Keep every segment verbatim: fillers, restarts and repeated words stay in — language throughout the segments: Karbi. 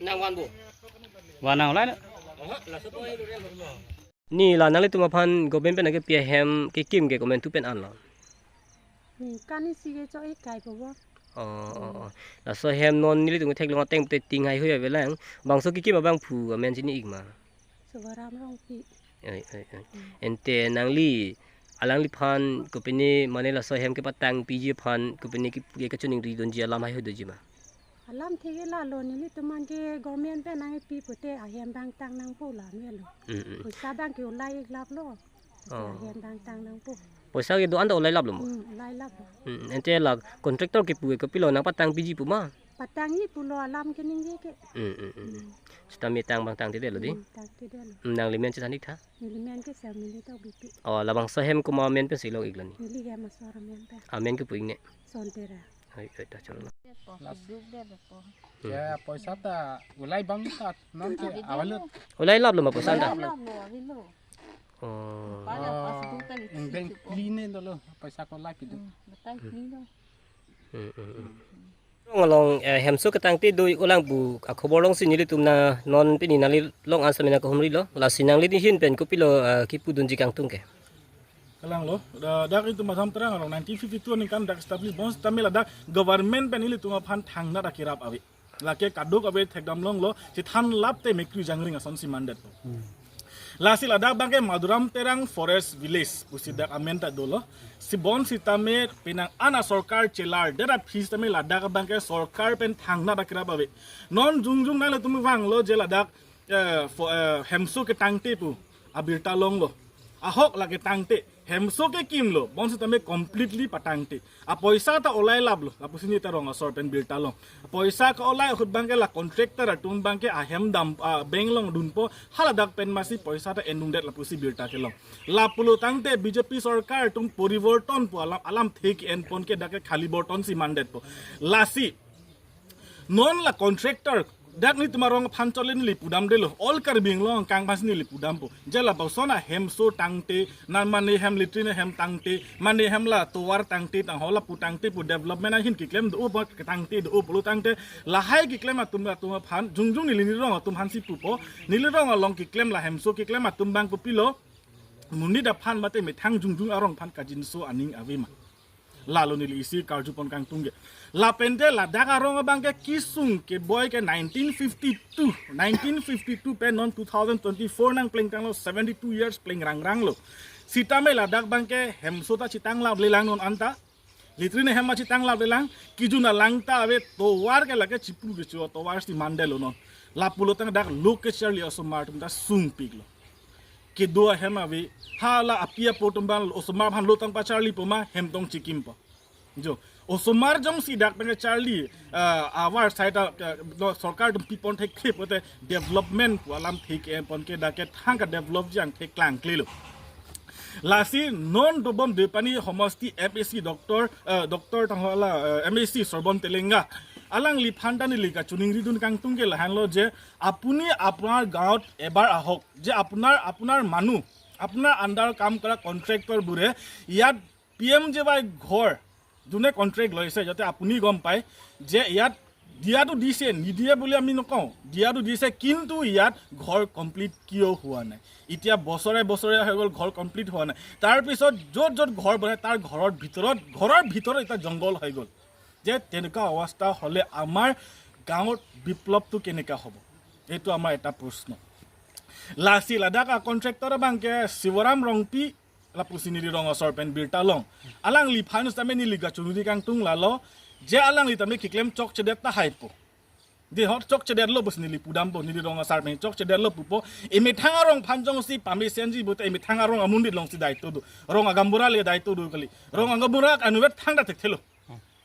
Nang van bu. Van nang lai na. Ni la nanglitum aphan government pen nangkepi ahem kekim ke komantu pen anlo. Ni kani si ke cho-ik kai po bo. Oh, oh, oh. Laso hem non nelitum theklong ateng pute ting hai hui avelang. Bangso kekim abangphu amen chini-ik ma. Subaram Rongpi. Oi, oi, oi. Hmm. Ante nangli alangliphan kopine mane laso hem kepatang piji aphan kopine ke, ke kachoningri dunji alam hai hui doji ma. Alam theke lalo nelitum aphan ke government pen nangkepi pute ahem dangtang nangpo la melo. Mm, mm. Poisa abang ke ulai-ik laplo. Oh. Ahem dangtang nangpo. Poisa ke do-an ta ulai laplo mo? Hmm, ulai laplo. Mm, ante la contractor kepu ke kopilo nangpatang piji pu ma? Patangji pulo alam keningje ke. Mm, mm, mm. Hmm. Sita me tang abang tangtedetlo di? Hmm, tangtedetlo. Mm, nangli men chethan-ik tha? Neli men ke Sermili Tokbipi. Oh, labangso hem komat amen pensi long-iklo ni? Neli hem asor amen pen. Amen kepu-ik ne? Sontera. Hai, hai, ta cholo. Las- Duk de po. Hmm. Ya, poisa ta ulai abang ta non ke available. Ulai laplo ma poisa ta? Laplo, avelo. Oh. Pada pas Oh, duk ta eng beng si po. Pli ne dolo, poisa ko laki do. Hmm, betai pli do. Hmm, hmm, hmm. Along, eh, hemso ketangte do-ik ulang pu akhobor alongsi nelitum na non pini nangli long-an samena kahumrilo. Lasi nangli di hin pen kopilo, eh, kipudunji kangtung ke? Kalang lo, da-, dak itum Madam Terang along nineteen fifty-two aningkan dak establish bonsitame ladak government pen ilitum aphan thangnat akirap ave. Lake kadokave thekdam longlo, chethan lap te mekri jangring asonsi mandetpo. Hmm. Lasi ladak abangke Maduram Terang Forest Village pusi dak amen ta dolo. Si bonsitame penang an asorkar chelar, dera phis tame ladak abangke sorkar pen thangnat akirap ave. Non jongjong nanglitum vanglo je ladak, eh, fo-, eh, hemso ketangte pu abirta longlo. Ahok lake tangte, hemso kekimlo, bonsitame completely patangte. Apoisa ta ulai laplo, lapusi neta rong asor pen birta long. Apoisa ke-olai ahut abangke la contractor atum abangke ahem dam, ah, bank along dunpo, haladak pen masi poisa ta endungdet lapusi birta kelong. Lapulo tangte B J P sorkar atum poriborton po alam, alamthe ke-enpon ke dak ke khali borton si mandetpo. Lasi, non la contractor, dak nelitum arong aphan chole neli pudamdelo, all Karbi Anglong angkang aphansi neli pudampo. Je lapuson ahemso tangte, na mane hem latrine hem tangte, mane hem la tovar tangte, tang hola pu tangte pu development ahin keklem do-o pu tangte do-o pulo tangte, lahai keklem atum atum aphan, jongjong neli neli rong atum aphansi pupo, neli rong along keklem la hemso keklem atum abang kopilo, monit aphan mate methang jongjong arong aphan kajinso aning ave ma. Lalo neli isi karjupon kangtung ke. Lapente ladak arong abangke kesung keboi ke nineteen fifty-two. Nineteen fifty-two pen non two thousand twenty-four nangplengtanglo, seventy-two years plengrangranglo. Sitame ladak abangke hemso ta chetang laplelang non anta. Latrine hem ta chetang laplelang. Kejun alang ta ave, tovar ke lake chipru kecho tovar si mandetlo non. Lapulo tang dak lok kecharli osomar atum ta sungpiklo. Kedo ahem ave, hala api apo atum abang osomar aphan lo tang pacharlipo ma hem tong chekimpo. Jo, osomar jongsi dak pen charli, ah, avar side, ah, no, sorkar atum pipon thekthe pote development pu alamthe ke-enpon ke dak ke thangka develop jang thek klangklelo. Lasi non dobom Deopani homosti M A C doctor, ah, doctor tang hola, ah, M A C Sorbon Telenga. Alangliphan ta neli kachoningridun kangtung ke lahenlo je, আপুনি আপোনাৰ গাঁৱত এবাৰ আহক, যে আপোনাৰ, আপোনাৰ মানুহ, আপোনাৰ আণ্ডাৰ কাম কৰা কণ্ট্ৰেক্টৰবোৰে ইয়াত পি এম জে ৱাই ঘৰ যোনে কণ্ট্ৰেক্ট লৈছে, যাতে আপুনি গম পায় যে ইয়াত দিয়াটো দিছে, নিদিয়ে বুলি আমি নকওঁ, দিয়াটো দিছে, কিন্তু ইয়াত ঘৰ কমপ্লিট কিয় হোৱা নাই? এতিয়া বছৰে বছৰে হৈ গ'ল, ঘৰ কমপ্লিট হোৱা নাই। তাৰপিছত য'ত য'ত ঘৰ বনায়, তাৰ ঘৰৰ ভিতৰত, ঘৰৰ ভিতৰত এতিয়া জংঘল হৈ গ'ল। যে তেনেকুৱা অৱস্থা হ'লে আমাৰ গাঁৱত বিপ্লৱটো কেনেকুৱা হ'ব? এইটো আমাৰ এটা প্ৰশ্ন। Lasi ladak akon traktor abangke Sivaram Rongpi lapusi neli rong asor pen birta long. Alangliphan sitame neli kachoningri kangtung lalo, je alangli tame keklem chokchedet tahai po. Dei hot chokchedetlo pusi neli pudampo, neli rong asar pen chokchedetlo pupo. Emethang arong aphan jongsi pamesenji pute emethang arong amundit alongsi daito do. Rong agambura le daito do kali. Rong agambura anuvet thangta thekthelo.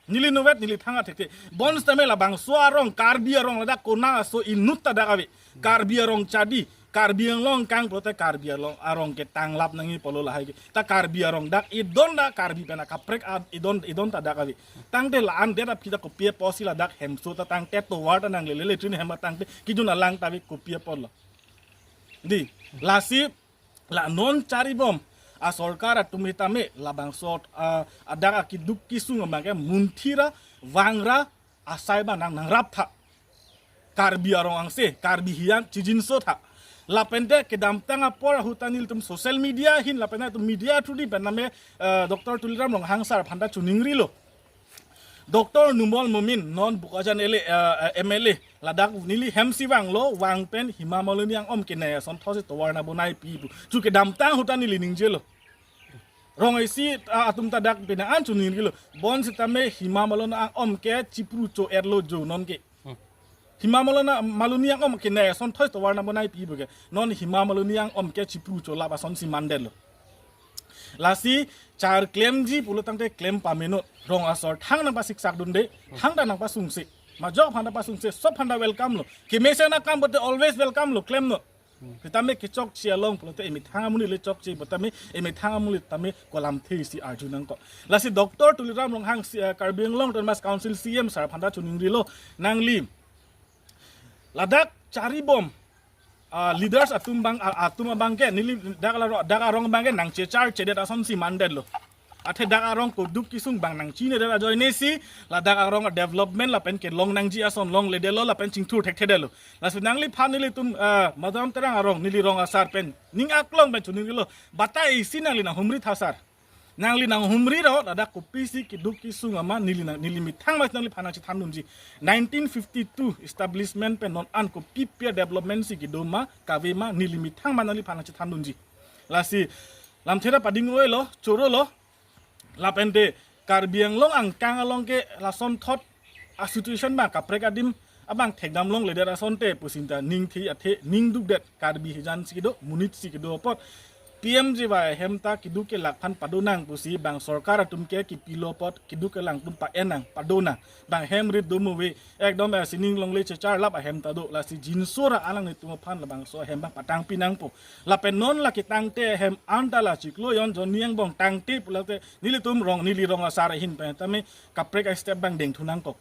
Neli nuvet, neli thangta thekthe. Bonsitame labangso arong, Karbi arong ladak konat aso inut ta dak ave. Karbi arong chadi, Karbi Anglong kang pulote Karbi Anglong arong ke tanglap nangji pulo lahai ke. Ta Karbi arong dak idon ta Karbi pen akaprek a idon idon ta dak ave. Tangte la-an det aphi ta kopi apotsi ladak hemso ta tangte tovar ta nanglele latrine hem tangte kejun alang ta ave kopi apotlo. Dei, lasi la non charibom asorkar atum sitame labangso a, adak akiduk kisung abang ke munthira vangra asai abang nang nangrap tha. Karbi arong angse, Karbi hijan chijinso tha. Lapente kedamtang apor ahut ta nelitum social media ahin lapente atum media through di pen name, eh, Doctor Tuliram Ronghang sir aphan ta choningrilo. Doctor Numal Momin non Bokajan L A, eh, eh, M L A ladak neli hemsi vanglo, vang pen Hema Malini ang-om kenai asonthotsi tovar nang bonai pi pu. Chu kedamtang ahut ta neli ningjelo. Rong isi, ah, atum ta dak pina an choningrilo. Bonsitame Hema Malini ang-om ke chipru cho-etlo jo non ke. Hmm. Hema Malini, Malini ang-om kenai asonthot tovar nang bonai pi pu ke. Non Hema Malini ang-om ke chipru cholap asonsi mandetlo. Lasi char klemji pulo tangte klem pamenon. Rong asor thang nangpasiksak dunde, thangta nangpasungse. Majok aphan ta pasungse, sob aphan ta welcome lo. Kemesen akam pulote always welcome lo, klemnon. Sitame kechokche along pulote emethang amonit le chokche, sitame emethang amonit tame kolamthe si arju nangkok. Lasi Doctor Tuliram Ronghang si, eh, Karbi Anglong Autonomous Council C M sir aphan ta choningrilo, nangli ladak charibom, ah, leaders atum abang, ah, atum abang ke neli dak la dak arong abang ke nangchechar chedet asonsi mandetlo. Athe dak arong koduk kisung abang nangchinedet ajoinesi ladak arong development lapen kelong nangji ason longledetlo lapen chingthur thekthedetlo. Lasi nangliphan nelitum, ah, Madam Terang arong neli rong asar pen ning aklong pen choningrilo. Bata isi nangli nanghumri tha sir. Nangli nanghumri ro ladak kopisi kiduk kisung ama neli nang neli methang mas nangliphan nangchethan dunji. Nineteen fifty-two establishment pen non an kopi pi development si kedo ma kave ma neli methang ma nangliphan nangchethan dunji. Lasi lamthe ta pading-oilo, chorolo. Lapente Karbi Anglong angkang along ke lasonthot a-situation abang kaprek adim abang thekdam longledet asonte pusi ta ningthi athe ningdukdet Karbi hijan si kedo, monit si kedo apot P M G Y ahem ta kiduk kelak aphan padonang pusi bang sorkar atum ke kipilo apot kiduk kelang atum pa-en nang padonang. Bang hem rit do mo ave, ekdom, eh, sining longle checharlap ahem ta do, lasi jinsora alanglitum aphan labangso ahem abang patangpi nangpo. Lapen non lake tangte ahem anta la chiklo jon jonni angbong tangte pulote nelitum rong neli rong asar ahin pen tame kaprek a-step abang dengthu nangkok.